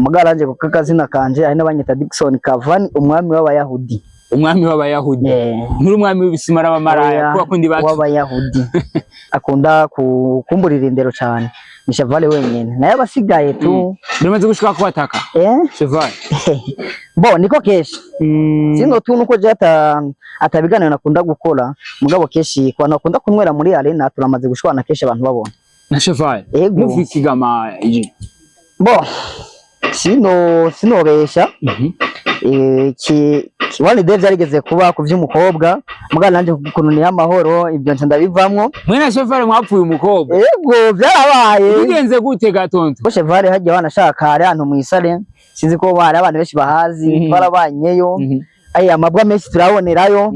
Mugaranje kuko akazina kanje hari n'abanyita Dickson Cavani, umwami w'abayahudi. Umwami w'abayahudi? Nturi umwami w'ibisima n'abamaraya? Oya, kuko akundi bacu w'abayahudi akunda kumburira indero cane ni Chevale wenyene, naye abasigaye tu. Biramaze gushika ko bataka? Eh. Cheval? Bo niko keshi sino tu nuko je atabiganiro nakunda gukora, mugabo keshi ku bantu bakunda kunywera muri arena turamaze gushwana keshi abantu babona. Na Cheval? Ego. Muvikigama iji? Bo sino sinobesha. One day vyarigeze kuba ku vy'umukobwa, mugabo nanje ukuntu ni amahoro ibyo nca ndabivamwo. Mwe na Cheval mwapfuye umukobwa? Ego, vyarabaye. Bigenze gute gatonto? Ko Chevale hagiye wanashaka hari ahantu mw'isare, sinzi ko hari abantu benshi bahazi. Twarabanyeyo. Ay, amabwa menshi turabonerayo.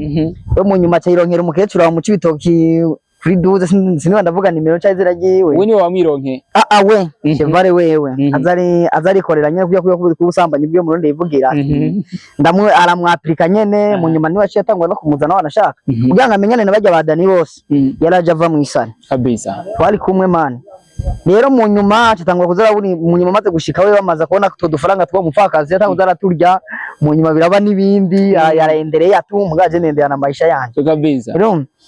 Yo mu nyuma cayironkera umukecuru aho mu Cibitoki kuri 12, siniba ndavuga nimero canke ziragiwe. We niwe wamwironke? Ah ah, we. Chevale wewe azari azarikorera nyene kuya kubusambanyi bwe mu Rundi yivugira. Ndamwe aramwapurika nyene mu nyuma niwe aciye atangwa no kumuzana wanashaka kugira ngo amenyane na barya ba Dani bose. Yaraje ava mw'isare. Twari kumwe man. Rero mu nyuma acatangwa kuza araburi, mu nyuma amaze gushika we bamaze kubona ko dufaranga two mupfakazi yatangwa araturya, mu nyuma biraba n'ibindi. Yaraendelea tu, mugaje nendea na maisha yanje.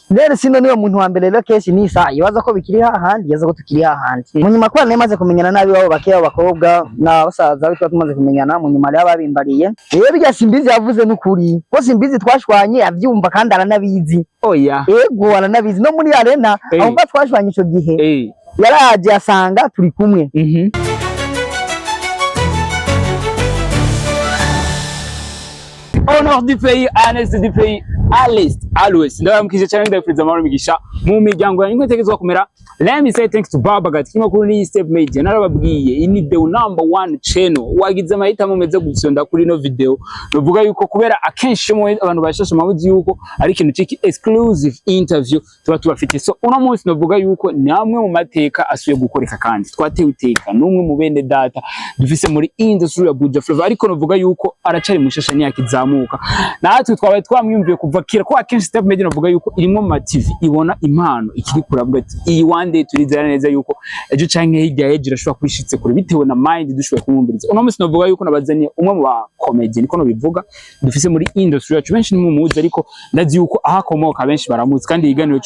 Rero sino niwe muntu wa mbere rero kenshi nisa ibaza ko bikiri hahandi, yaza ko tukiri hahandi. Mu nyuma kubera nari maze kumenyana nabi wabo bakeya b'abakobwa na basaza be, tuba tumaze kumenyana, mu nyuma rero babimbariye rero birya Simbizi yavuze n'ukuri ko Simbizi twashwanye avyumva kandi aranabizi. Oya. Ego, aranabizi no muri arena. Aho mba twashwanye ico gihe yaraje asanga turi kumwe. Au nord du pays, à l'est du pays, à l'est, à l'ouest. Ndabamukije cyane, ndabifuriza amahoro n'imigisha mu miryango yanyu nko itegerezwa kumera. Let me say thanks to Baba Gati. Kinyamakuru ni Step Media. Narababwiye, iyi ni the number one channel. Wagize amahitamo meze gusonda kuri ino video. Nuvuga yuko kubera akenshi mu abantu bashashe mabuzi yuko ari ikintu ciki exclusive interview tuba tubafite. So uno munsi novuga yuko namwe mu mateka asuye gukoreka kandi twatewe iteka n'umwe mu bene data dufise muri industry ya Buja Flavor, ariko novuga yuko aracari mushasha ntiyakizamuka. Natwe twabaye twamwiyumviye kuva kera ko akenshi Step Media novuga yuko irimwo mu ma TV ibona impano ikiri kuravuga ati iyi one day turizera neza yuko ejo canke hirya y'ejo irashobora kwishitse kure bitewe na mind dushoboye kumwumviriza. Uno munsi novuga yuko nabazaniye umwe mu ba comedy, niko nobivuga, dufise muri industry yacu. Benshi nimumuzi, ariko ndazi yuko aho akomoka benshi baramuzi, kandi ikiganiro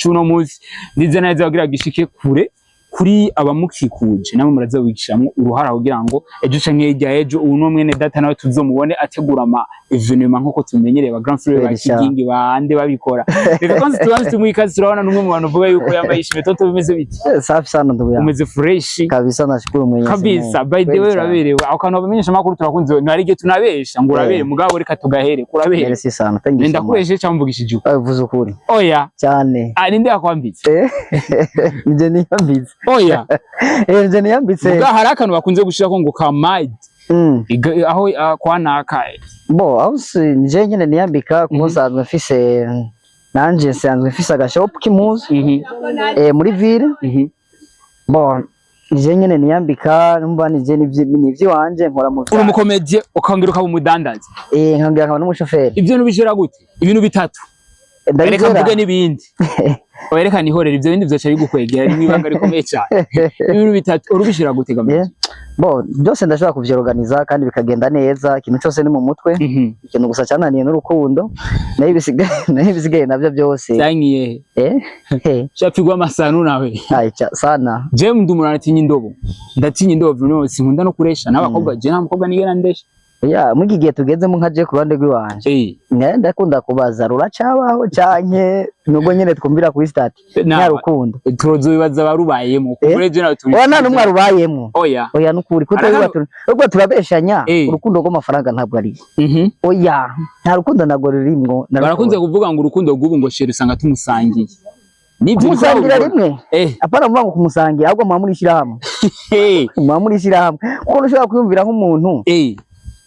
c'uno munsi ndizera neza kugira gishike kure kuri abamukikuje, namwe muraza wigishamwo uruhara kugira ngo ejo canke hirya y'ejo ubu no mwene data nawe tuzomubone ategura ama événement nkuko tumenyereye ba grand frère ba Berisha. Kigingi bande babikora. Reka kwanza tubanze tumuhe ikaze. Turabona n'umwe mu bantu uvuga yuko yambaye ishimwe. Toto, bimeze biti? Safi sana ndugu yangu. Umeze fresh? Kabisa, nashukuru Mwenyezi Kabisa. Mungu. By the way, Kweli cyane. uraberewe. Aho kantu bamenyesha amakuru turakunze ntari igihe tunabesha ngo uraberewe, mugabo reka tugahere kuraberewe. Merci sana, thank you so much. Ndakubeshe cyangwa mvugishije uko? Uvuze ukuri. Oya. Cyane. Ah, ninde yakwambitse? Nje niyambitse. Oya. Nje niyambitse. Muga hari akantu bakunze gushirako ngo ka made aho kwa naka. Bo aho si nje nyene niyambika kuko nsanzwe mfise, nanje nsanzwe mfise agashop k'impuzu muri ville. Bo nje nyene niyambika, numva nije nivyiwanje nkora mu Uri vya umukomedie ukongera ukaba umudandaza? Nkongera nkaba n'umushoferi. Ibyo ntubishira gute, ibintu bitatu? Reka Ndabizera. mvuge n'ibindi. Oya, reka nihorere ibyo bindi vyoca bigukwegera, ni ibanga rikomeye cyane. Ibintu bitatu urubishira gute gamije? Bo byose ndashobora kuvyorganiza kandi bikagenda neza. Ikintu cyose ni mu mutwe. Ikintu gusa cyananiye n'urukundo, nayo ibisigaye navyo byose. Byankiye? Shapigwa amasanu nawe. Ai, sana. Je ndi umuntu aratinya indobo, ndatinya indobo no sinkunda no kuresha n'abakobwa. Je nta mukobwa nigera ndesha. Ya, muri iki gihe tugezemo nka je ku ruhande rw'iwanje, ndakunda kubaza ruracabaho canke nubwo nyene twumvira kuri stati nta rukundo. Tuzobibaza abarubayemo kuko je nawe turi. Oya, nta n'umwe arubayemwo. Oya. Oya, nukuri kuko ubwo turabeshanya. Urukundo rw'amafaranga ntabwo ari oya, nta rukundo ntabwo rurimwo na Barakunze rutoya. kuvuga ngo urukundo rw'ubu ngo chéri usanga tumusangiye, nibyo? Kumusangira rimwe? Apana kuvuga ngo kumusangira, ahubwo muba muri ishyirahamwe. Muba muri ishyirahamwe kuko ntushobora kwiyumvira nk'umuntu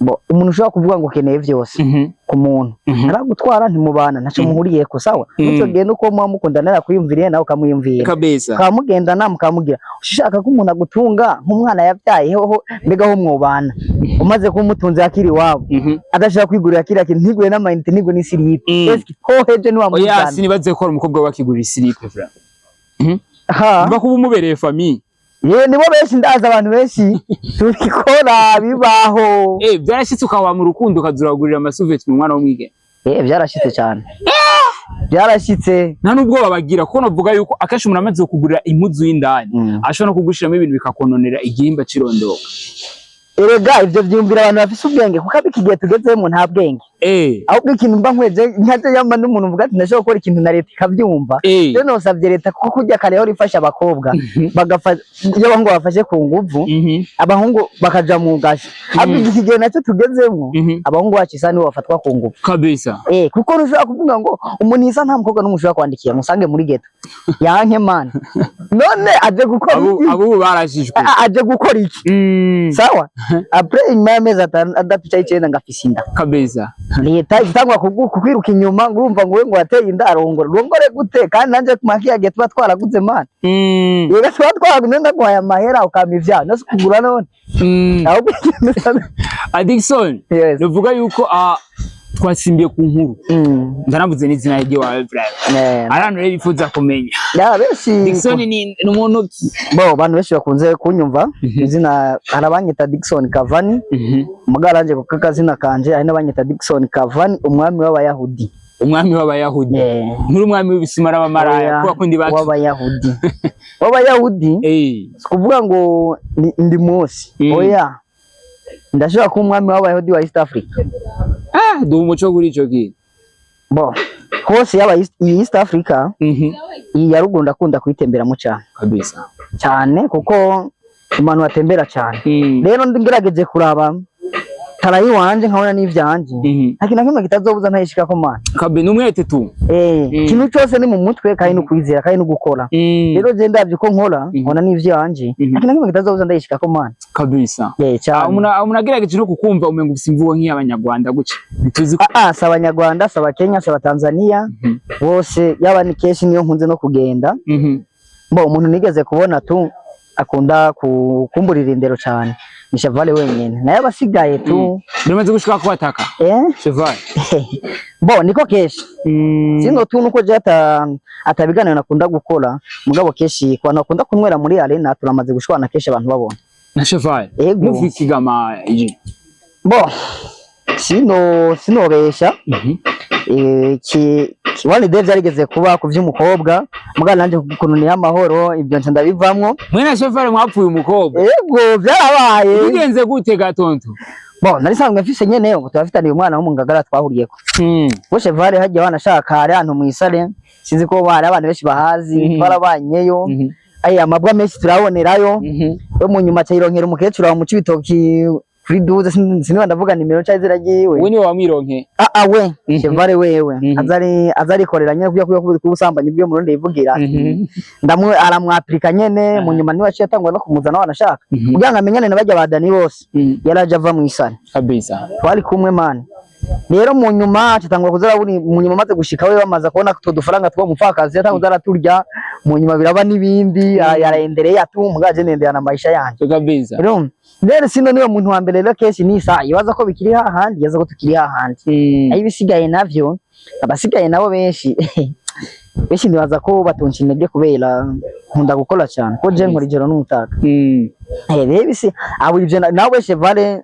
bo umuntu ushobora kuvuga ngo ukeneye vyose ku muntu aragutwara, ntimubana, ntaco muhuriyeko, sawa? Muco gihe nuko muba mukundana yakwiyumviriye nawe ukamwiyumvira, mukaba mugendana, mukamugira ushaka ko umuntu agutunga nk'umwana yabyaye hoho, mbega ho mwobana umaze kuba umutunze akiri iwabo, adashaka kwigurira kiriya kintu, ntigure n'amayinite, ntigure n'isiripe? Eske hoheje Oya. ntiwamuzana? Sinibaze ko ari umukobwa wakigurira isilipe, frère. Ha. Mba kuba umubereye famille. Ye, nibo benshi, ndazi abantu benshi tubikora, bibaho. Byarashitse ukaba mu rukundo ukazuragurira amasous-vêtements mu mwana w'umwigeme? Byarashitse cyane, byarashitse. Nta nubwo babagira, kuko navuga yuko akenshi umuntu amaze kugurira impuzu y'indani ashobora no kugushiramo ibintu bikakononera igihimba c'irondoka. Erega ivyo vyumvira abantu bafise ubwenge, kuko abiki gihe tugezemo nta bwenge. Ahubwo ikintu mba nkweje nkaje yamba n'umuntu mvuga ati ndashobora gukora ikintu na leta ikavyumva. Rero nosavye leta, kuko kurya kare yahora ifasha abakobwa bagafasha, iyo abahungu bafashe ku nguvu, abahungu bakaja mu gasho. Ahubwo iki gihe nacyo tugezemo, abahungu bacu isa nibo bafatwa ku nguvu. Kuko ntushobora kuvuga ngo umuntu isa, nta mukobwa n'umwe ushobora kwandikira musange muri ghetto yanke man. None aje gukora Abo iki? Abo ubu barajijwe. Aje gukora iki? Sawa, après inyuma y'amezi 6 canke 9 ngafise inda. Leta itangwa kukwiruka inyuma, ngo urumva ngo we ngo wateye inda, arongora, rongore gute? Kandi nanje makiya gihe tuba twaraguze man. Yega, tuba twaraguze, ndaguhaye amahera ukampa ivyaha no kugura none. Ahubwo ikintu Adikson, Yes. nuvuga yuko twasimbiye ku nkuru. Ndanavuze n'izina ry'iwawe brother. Abantu rero bifuza kumenya. Ya, benshi. Dickson ni umuntu Bo, abantu benshi bakunze kunyumva izina, hari abanyita Dickson Cavani, mugaranje kuko akazina kanje, hari n'abanyita Dickson Cavani, umwami w'Abayahudi. Umwami w'Abayahudi? Nkuri umwami w'ibisuma n'abamaraya Oya, kuko bakundi bacu. W'Abayahudi, w'Abayahudi. Si kuvuga ngo ndi Mose. Oya, ndashobora kuba umwami w'Abayahudi wa East Africa. Ah, duha umuco kuri ico kintu. Bo, hose yaba iyi East Africa, iyi ya ruguru ndakunda kuyitemberamo cyane. Cyane, kuko umuntu atembera cyane. Rero ngerageje kuraba tarayi wanje nkabona n'ivyanje, nta kintu na kimwe kitazobuza ntayishikako mana. Kabe numwete tu. Ikintu cyose ni mu mutwe, kandi no kwizera, kandi no gukora. Rero je ndavye uko nkora, nkabona n'ivyanje, nta kintu na kimwe kitazobuza ndayishikako mana. Cyane. Umuntu agerageje no kukumva umenga ufise imvugo nk'iy'Abanyarwanda gutya, ntituzi ko Ah, ah, si Abanyarwanda, si Abakenya, si Abatanzania, bose yaba ni kenshi niyo nkunze no kugenda. Bo, umuntu nigeze kubona tu akunda kumburira indero cyane ni Chevale wenyene, nayo abasigaye tu. Biramaze gushika ko bataka? Cheval? Bo, niko kenshi. Sino tu nuko je atabiganiro nakunda gukora, mugabo kenshi ku bantu bakunda kunywera muri arena turamaze gushwana kenshi abantu babona. Na Cheval? Ego. Mufikigama ije? Bo, sinobesha. One day vyarigeze kuba ku vy'umukobwa, mugabo nanje ukuntu ni amahoro, ibyo nca ndabivamwo. Mwe na Cheval mwapfuye umukobwa? Ego, vyarabaye. Bigenze gute gatonto? Bo, nari sanzwe mfise nyene ngo turafitaniye umwana wo mu Ngagara twahuriyeko. Bo, Chevale hajya wanashaka hari ahantu mw'isare, sinzi ko hari abantu benshi bahazi. Twarabanyeyo. Ay, amabwa menshi turabonerayo. Yo, mu nyuma cayironkera umukecuru wa mu Cibitoki kuri 12, siniba ndavuga nimero canke ziragiwe. We niwe wamwironke? Ah ah, we. Chevale wewe azarikorera nyene kuya kubusambanyi bwe murundi yivugira. Ndamwe aramwapurika nyene, mu nyuma niwe aciye atangwa no kumuzana wanashaka kugira ngo amenyane na barya ba Dani bose. Yaraje ava mw'isare. Twari kumwe man. Rero mu nyuma catangwa kuza araburi, mu nyuma amaze gushika we bamaze kubona utwo dufaranga two mupfakazi yatangwa kuza araturya, mu nyuma biraba n'ibindi, yaraendelea atu mugaje nendera na maisha yanje. Rero sino niwe muntu wa mbere. Rero kenshi nisa ibaza ko bikiri hahandi, yaza ko tukiri hahandi. Aho ibisigaye navyo, abasigaye nabo benshi benshi nibaza ko batonca intege kubera nkunda gukora cyane, ko je nkora ijoro n'umutaga. Rero bisi abo ivyo nawe Chevale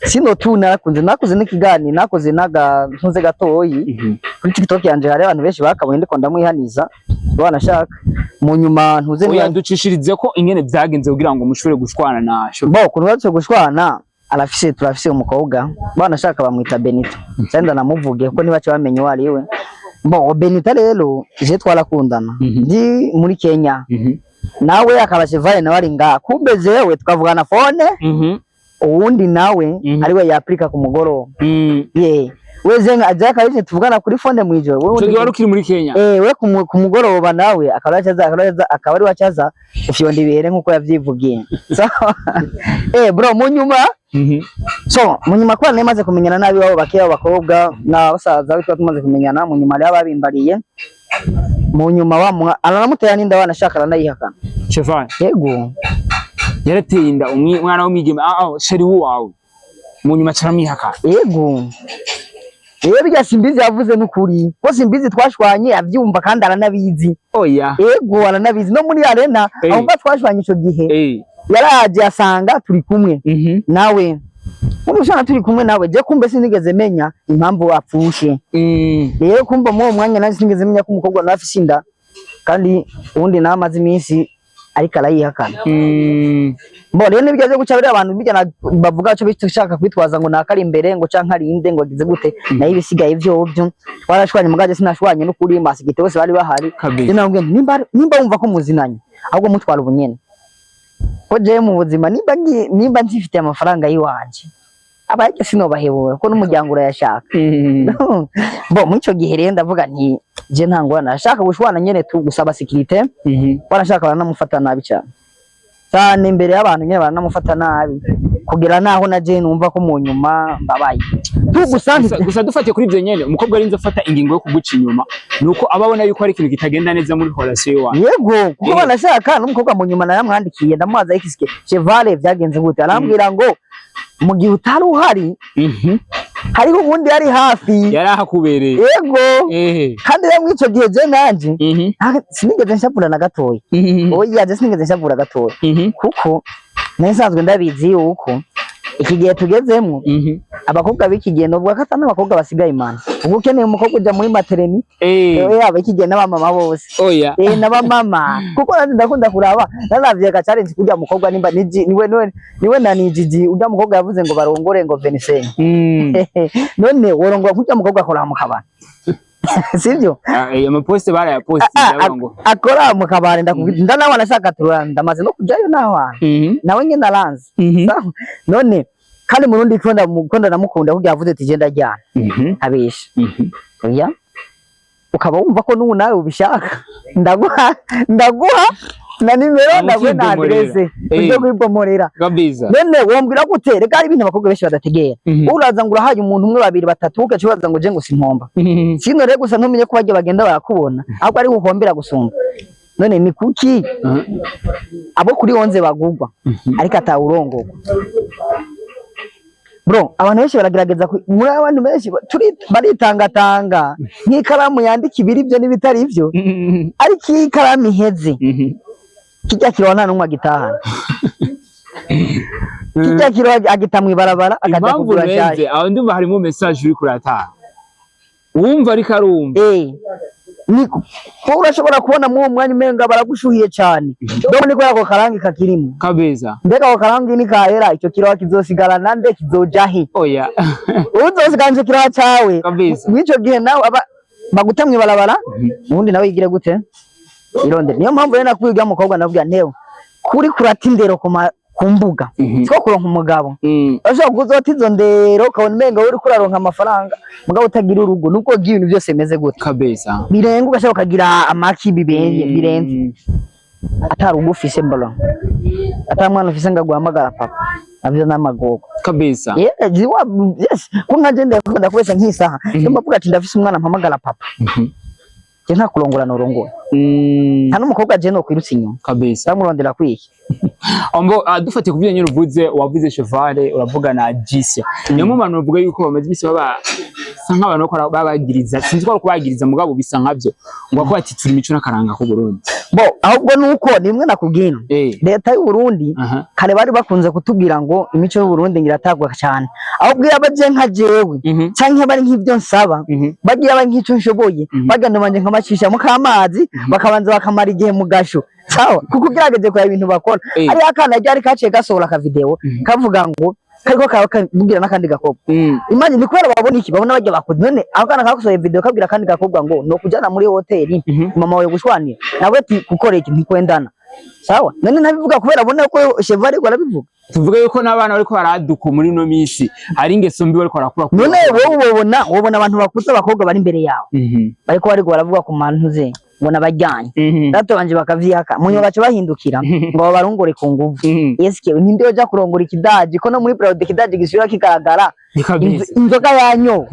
sino tu narakunze, nakoze n'ikiganiro, nakoze naga ntuze gatoyi kuri TikTok yanje, hari abantu benshi bakabonye ndiko ndamwihaniza banashaka mu nyuma ntuze. Oya, ducishirize ko ingene vyagenze kugira ngo mushobore gushwana na Cheval. Bo, ukuntu batse gushwana, arafise, turafise umukobwa banashaka bamwita Benito, cyenda namuvuge kuko ntibace bamenye uwo ari we. Bo, Benito rero je twarakundana ndi muri Kenya, nawe akaba Chevale nawe ari ngaha, kumbe jewe tukavugana phone, uwundi nawe ariwe yaplika ku mugoroba. Ye, weze nka akaba tuvugana kuri phone mwijoro, wewe Ico gihe wari ukiri muri Kenya? Eh, we ku mugoroba nawe akaba ari wacaza ufyonda ibihere nkuko yavyivugiye. So bro, mu nyuma so mu nyuma kwa nari kumenyana nabi wabo bakeya b'abakobwa na basaza be, tumaze kumenyana mu nyuma rero babimbariye, mu nyuma wa aranamutera n'inda wanashaka aranayihakana. Cheval? Yego. Yarateye inda umwana w'umwigeme, chéri wawe, mu nyuma caramwihakana? Yego. Rero birya Simbizi yavuze n'ukuri, ko Simbizi twashwanye avyumva kandi aranabizi. Oya. Ego, aranabizi no muri arena. Aho mba twashwanye ico gihe, yaraje asanga turi kumwe nawe muri ushana, turi kumwe nawe. Je kumbe sinigeze menya impamvu wapfushe. Rero kumva muri uwo mwanya nanjye sinigeze menya ko umukobwa nawe afise inda, kandi ubundi nawe amaze iminsi ariko arayihakana. Bo rero nibyo byo guca biriya abantu bijya bavuga cyo bishaka kwitwaza ngo nakari imbere, ngo canke ari inde, ngo agize gute. Nayo ibisigaye vyo byo twarashwanye, mugaje sinashwanye n'ukuri, masigite bose bari bahari. Je nababwiye nti nimba wumva ko muzinanye, ahubwo mutwara ubunyene, ko jewe mu buzima nimba nzifitiye amafaranga yiwanje, abayike sinobahebura, ko n'umuryango urayashaka. Bo muri ico gihe rero ndavuga nti je nta ngorane, nashaka gushwana nyene tu gusaba sécurité. Barashaka baranamufata nabi cyane cyane imbere y'abantu nyene, baranamufata nabi kugera naho na je numva ko mu nyuma mbabaye tu gusa. Gusa dufatiye kuri ibyo nyene, umukobwa arinze afata ingingo yo kuguca inyuma nuko aba abona yuko hari ikintu kitagenda neza muri relation iwawe. Yego, kuko banashaka n'umukobwa mu nyuma naramwandikiye, ndamubaza eske Chevale vyagenze gute, arambwira ngo mu gihe utari uhari hariho uwundi yari hafi. Yari ahakubereye. Yego. Kandi rero muri ico gihe je nanje sinigeze nshavura na gatoya. Oya, je sinigeze nshavura gatoya, kuko nari nsanzwe ndabizi yuko iki gihe tugezemwo, abakobwa b'iki gihe, novuga ko ata n'abakobwa basigaye imana. Ubwo ukeneye umukobwa uja muri maternité. Yaba iki gihe n'abamama bose. Oya. N'abamama, kuko nanjye ndakunda kuraba, naravye ka challenge kurya mukobwa nimba niji niwe na nijiji urya mukobwa yavuze ngo barongore ngo Vincent. None worongora kurya mukobwa akora mu kabari, sivyo? Ah, amaposte barayapostinze Ah, avuga ngo akora mu kabari, ndakubwira, ndanawe anashaka turana, ndamaze no kujayo naho hantu. Nawe nyene aranzi. Sawa? None kandi murundi ko ndamukunda, namukunda kugira avuze ati je ndajyana abesha. Oya, ukaba wumva ko n'ubu nawe ubishaka, ndaguha na nimero, ndaguha na Ukibomorera. adresse ujye kwibomorera. None wombwira gute? Reka, hari ibintu abakobwa benshi badategera. Uraza ngo urahaye umuntu umwe, babiri, batatu, ugaca ubaza ngo je ngo simpomba. Sino rero gusa ntumenye ko bajya bagenda barakubona, ahubwo ari uhombera gusumba. None ni kuki abo kuri 11 bagugwa ariko atawurongorwa? Bro, abantu benshi baragerageza muri abantu benshi turi baritangatanga nk'ikaramu yandika ibiri byo n'ibitari byo, ariko iyo ikaramu iheze, kijya kiroha nta n'umwe agitahana. Kijya kiroha agita mw'ibarabara, akaja Impamvu kugura urenze nshasha. Aho ndumva harimo message uri kuratanga, wumva ariko arumva. Ni ko urashobora kubona muri uwo mwanya umenga baragushuhiye cyane, donc niko ako karangi kakirimo. Mbega ako karangi ni kahera, ico kiroha kizosigarana nde? Kizoja he? Oya. Uzosigana ico kiroha cawe. Mw'ico gihe nawe aba baguta mw'ibarabara, ubundi nawe yigire gute? Irondere. Niyo mpamvu rero nakwiye urya mukobwa, ndavuga ntewe kuri kurata indero ku mbuga, siko kuronka umugabo. Urashobora kuzota izo ndero ukabona umenga wowe uriko uraronka amafaranga, mugabo utagira urugo, nubwo ugira ibintu byose bimeze gute, birenga ugashaka ukagira amaki bibereye birenze, atari urugo ufise, mbona atari mwana ufise ngo aguhamagara papa, navyo n'amagogo. Yeah, yes, ko nka je ndakunda kubesha nk'isaha, niyo mbavuga ati ndafise umwana mpamagara papa. Je nta kurongora norongora, nta n'umukobwa je nokwirutsa inyuma. Ndamurondera kwiki? Ombo, dufatiye ku byo nyine uvuze, wavuze Chevale, uravuga na Jisia, niyo mpamvu abantu bavuga yuko bamaze iminsi baba sa nk'abantu bakora babagiriza, sinzi ko ari kubagiriza, mugabo bisa nkabyo, ngo ko ati turi imico n'akaranga k'u Burundi. Bo ahubwo nuko nimwe nakubwira, leta y'u Burundi, kare bari bakunze kutubwira ngo imico y'u Burundi ngiratagwa cyane, ahubwo iyo abaje nka jewe canke bari nk'ibyo nsaba, bagiye bari nk'ico nshoboye, bagenda banje nkabacisha mu kamazi, bakabanza bakamara igihe mu gasho, sawa? Kuko ugerageje kureba ibintu bakora, hariho akana ryari kaciye gasohora akavideo kavuga ngo kariko kabwira n'akandi gakobwa. Imagine, ni kubera babona iki? Babona bajya bakoze. None ako kana kagusohoye video kabwira akandi gakobwa ngo no kujana muri hoteli, mama wawe gushwanira nawe ati gukora iki ntikwendana, sawa? None ntabivuga kubera abona ko Chevalier ariko arabivuga. Tuvuge yuko n'abana bariko baraduka muri ino minsi hari ingeso mbi bariko barakura. None wowe wobona abantu bakuze, abakobwa bari imbere yawe, bariko bariko baravuga ku mantu ze ngo nabajyanye, dato banje bakavyihaka, munyo baca bahindukira ngo babarongore ku nguvu. Eske ninde yoja kurongora ikidaji, ko no muri Bralirwa ikidaji gisubira kigaragara? Inzoga yanyo,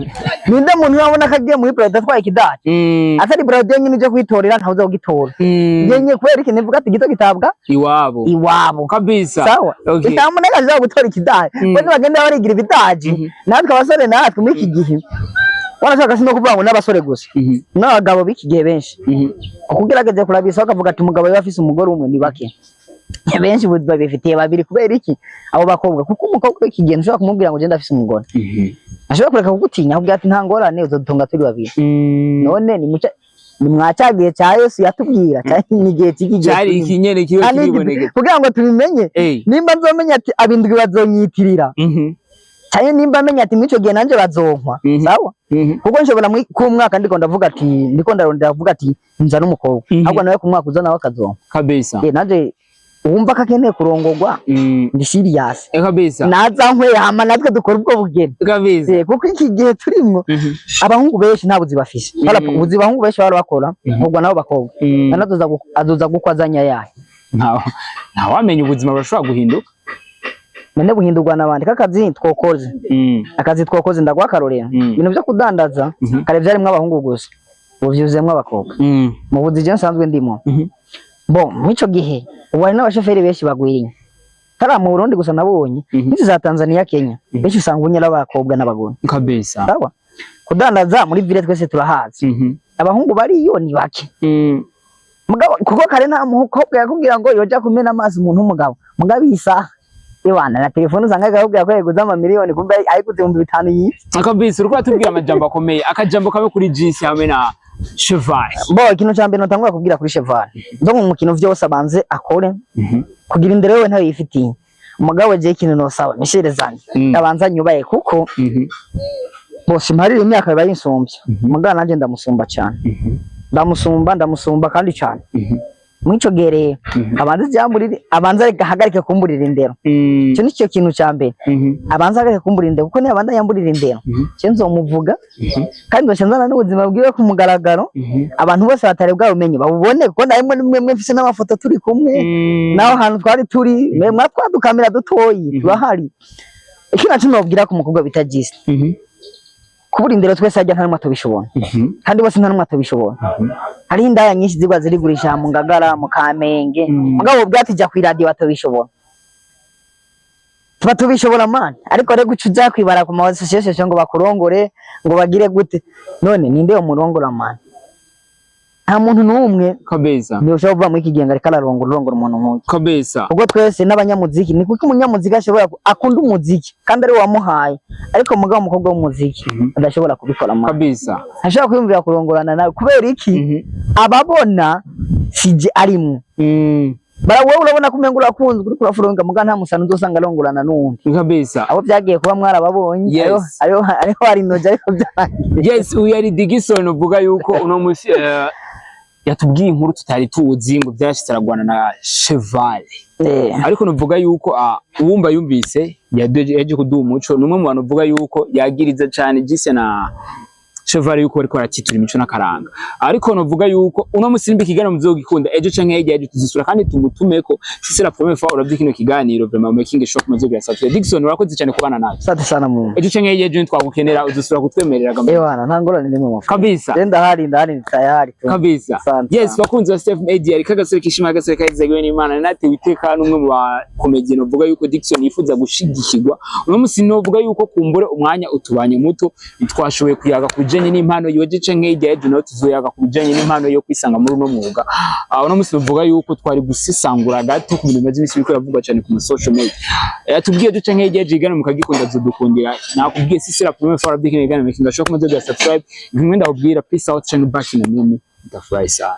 ninde muntu yabona ko agiye muri Bralirwa atwaye ikidaji? Atari Bralirwa nyine uje kwitorera, ntawe uza kugitora nyenye. Kubera iki? Nivuga ati gito gitabwa iwabo. Iwabo. Sawa. Nta muntu akaza gutora ikidaji, ko nibagenda barigira ibidaji. Natwe abasore, natwe muri iki gihe Wanashaka si no kuvuga ngo n'abasore gusa, n'abagabo b'iki gihe benshi, kuko ugerageza kurabisa bakavuga ati umugabo yaba afise umugore umwe ni bake. Benshi ubu babifitiye babiri. Kubera iki? Abo bakobwa, kuko umukobwa w'iki gihe ntushobora kumubwira ngo genda afise umugore, ashobora kureka kugutinya, akubwira ati nta ngorane, uzodutunga turi babiri. None ni muca ni mwa cya gihe cya Yesu yatubwira, cyari ni igihe cy'iki gihe Cyari turimo. ikinyene kiba Kandi kiribonekeza. Kugira ngo tubimenye, nimba nzomenya ati abindwi bazonyitirira, cyane nimba amenya ati mw'ico gihe nanje bazonkwa, sawa, kuko nshobora ku mwaka ndiko ndavuga ati ndiko ndarondera kuvuga ati nza n'umukobwa, ahubwo nawe ku mwaka uza nawe akazonka. Nanje wumva ko akeneye kurongorwa, ndi serious. Naza nkwe, hama natwe dukora ubwo bugeni. Kuko iki gihe turimwo, abahungu benshi nta buzi bafise. Ubuzi abahungu benshi bahora bakora, ahubwo nabo bakobwa none azoza gukwa azanye ayahe? Ntawamenya, ubuzima burashobora guhinduka. None buhindurwa n'abandi kakazi twokoze. Akazi twokoze, ndaguha akarorero. Ibintu byo kudandaza, kare vyarimwo abahungu gusa, ubu vyuzuyemwo abakobwa. Mu buzi je nsanzwe ndimo, bo mw'ico gihe ubu hari n'abashoferi benshi bagwiriye kariya mu Burundi gusa nabonye, n'izi za Tanzania, Kenya, benshi usanga ubunya ari abakobwa n'abagore. Sawa, kudandaza muri ville twese turahazi, abahungu bariyo ni bake. Mugabo kuko kare nta mukobwa yakubwira ngo yoja kumena amazi umuntu w'umugabo, mugabo isaha iwana na telefone usanga akakubwira ko yaguze amamiliyoni, kumbe ayiguze 5000 yivye. Kabisa, uriko uratubwira amajambo akomeye. Akajambo kamwe kuri Jinsi hamwe na Cheval. Bo ikintu ca mbere notangura kubwira kuri Cheval, ndo mu mukino vyose abanze akore kugira indero wewe ntayo yifitiye. Umugabo je ikintu nosaba Michel zanje, abanza nyubaye, kuko bose mparira imyaka biba yinsumbye, mugabo nanje ndamusumba cyane. Ndamusumba, ndamusumba kandi cyane. Mwico gihe rero abanze byamburire, abanze ahagarike kumburira indero. Icyo ni cyo kintu cya mbere. Abanze ahagarike kumburira indero, kuko niba abanza yamburira indero, cyo nzomuvuga, kandi nzoca nzana n'ubuzima bwiwe ku mugaragaro, abantu bose batari bwabumenye babubone, kuko narimwe nimwe mwe mfise n'amafoto turi kumwe, naho hantu twari turi mwe mwa twadukamera dutoyi turahari. Iki naco nobwira ku mukobwa bita Jisi, kubura indero twese hajya nta n'umwe atobishobora, kandi bose nta n'umwe atobishobora. Hariho indaya nyinshi ziba zirigurisha mu Ngagara, mu Kamenge, mugabo ubwati jya kw'iradiyo batobishobora, tuba tubishobora man. Ariko rero guca uja kwibara ku ma association ngo bakurongore, ngo bagire gute? None ninde umurongora man? Nta muntu n'umwe ntiushobora kuva muri iki gihe ngo ariko ararongora, urongora umuntu nk'uyu. Ubwo twese n'abanyamuziki, ni kuko umunyamuziki ashobora akunda umuziki kandi ari we wamuhaye, ariko mugabo umukobwa w'umuziki adashobora kubikora man. Ntashobora kwiyumvira kurongorana nawe. Kubera iki? Ababona sije arimwo. Bara wowe urabona ko umenga urakunzwe, uriko urafuronga, muga nta musano uzosanga arongorana n'uwundi. Abo byagiye kuba mwarababonye. Ariho hari inoje, ariko byarangiye. Yes, uyu yari Digison, uvuga yuko uno munsi yatubwiye inkuru tutari tuzi, ngo byashitse aragwana na Cheval. Ariko nuvuga yuko uwumva yumvise yaje kuduha umuco. Ni umwe mu bantu uvuga yuko yagiriza cane Jise na Cheval yuko bariko baratitura imico n'akaranga. Ariko nuvuga yuko uno musi nimba ikiganiro muzogikunda, ejo canke hirya y'ejo tuzisura kandi tumutumeko. Si c'est la première fois uravye kino kiganiro, vraiment making sure muzogira subscribe. Dickson, urakoze cyane kubana natwe. Asante sana mu. Ejo canke hirya y'ejo nitwagukenera uzosubira kutwemerera gambe? Ewana, nta ngorane nimwe mu. Ndahari, ndahari, tayari tu. Kabisa. Asante. Yes, bakunzi ba Steph Media, ariko agasore kishima, agasore kahizagiwe n'Imana, natewe iteka n'umwe mu bakomediye. Novuga yuko Dickson yifuza gushigikirwa. Uno musi novuga yuko kumbure umwanya utubanye muto, ntitwashoboye kuyaga ku bijanye n'impano yiwe. Canke hirya y'ejo naho tuzoyaga ku bijanye n'impano yo kwisanga muri uno mwuga. Uno musi novuga yuko twari gusesangura gato ku bintu bimaze imisi biriko biravugwa cyane ku ma social media. Yatubwiye duce nk'irya y'ejo igana mukagikunda, zodukundira. Nakubwiye, si c'est la première fois urabye kino kiganiro, making sure ko muzogira subscribe. Nkimwe ndakubwira, peace out, channel back na mimi ndafurahi sana.